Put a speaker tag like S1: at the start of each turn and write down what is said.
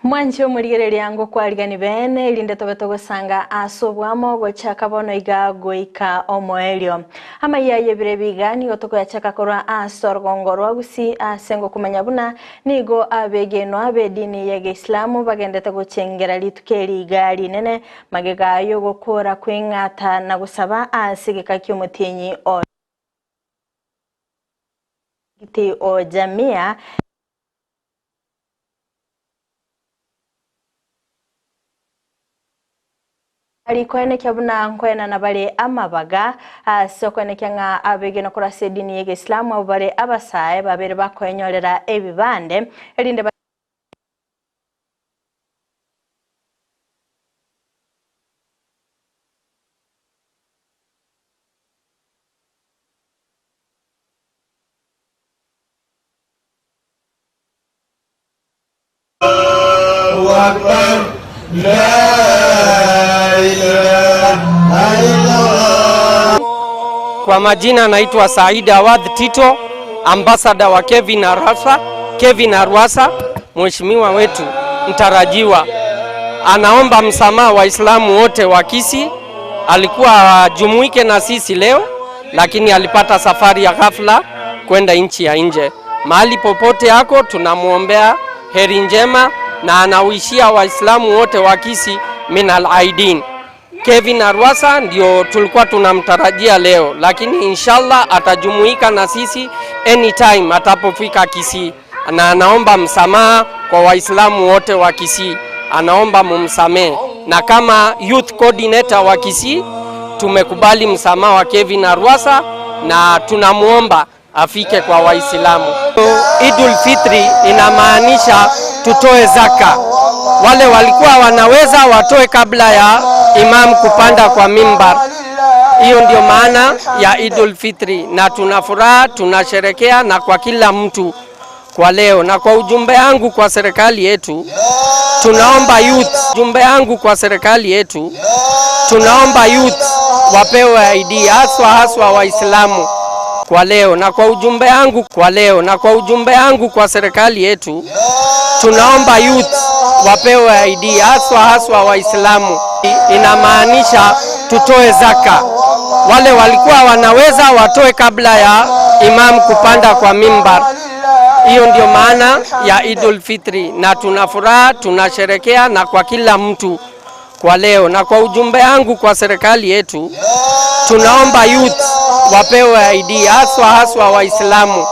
S1: Mwanche omorigereria ngokwarigani beene, erinde tobe togosanga ase oboamo gochaka bono iga goika omoerio. Amaiya y'ebiro ebi iga nigo tokoyachaka korwa ase orogongo rwa Gusii ase ngokomanya buna nigo abegenwa b'edini y'Egeislamu bagendete gochengera rituko eri iga rinene magega y'ogokora kw'eng'ata na gosaba ase egeka ki'omotienyi o o Jamia. Rikoenekia buna nkoenana bare amabaga ase okoenekia ng'a abegenwa korwa ase edini y'Egeislamu abwo bare abasae babere bakoenyorera ebibande erinde
S2: Kwa majina naitwa Said Awadh Tito, ambassador wa Kevin Arasa, Kevin Arwasa, mheshimiwa wetu mtarajiwa anaomba msamaha Waislamu wote wa Kisii. Alikuwa ajumuike na sisi leo, lakini alipata safari ya ghafla kwenda nchi ya nje. Mahali popote ako tunamwombea heri njema na anawishia Waislamu wote wa Kisii minal aidin. Kevin Arwasa ndio tulikuwa tunamtarajia leo, lakini inshallah atajumuika na sisi anytime atapofika Kisii, na anaomba msamaha kwa Waislamu wote wa Kisii, anaomba mumsamehe, na kama youth coordinator wa Kisii tumekubali msamaha wa Kevin Arwasa na tunamwomba afike kwa Waislamu. Idul Fitri inamaanisha tutoe zaka. Wale walikuwa wanaweza watoe kabla ya imam kupanda kwa mimbar. Hiyo ndio maana ya Idul Fitri, na tuna furaha tunasherekea, na kwa kila mtu kwa leo. Na kwa ujumbe yangu kwa serikali yetu, tunaomba youth, ujumbe yangu kwa serikali yetu, tunaomba youth wapewe ID haswa haswa Waislamu kwa leo. Na kwa ujumbe yangu kwa leo, na kwa ujumbe yangu kwa serikali yetu, tunaomba youth wapewe ID haswa haswa Waislamu. Inamaanisha tutoe zaka, wale walikuwa wanaweza watoe kabla ya imam kupanda kwa mimbar. Hiyo ndio maana ya Idul Fitri, na tuna furaha tunasherekea, na kwa kila mtu kwa leo. Na kwa ujumbe yangu kwa serikali yetu, tunaomba youth wapewe ID haswa haswa Waislamu.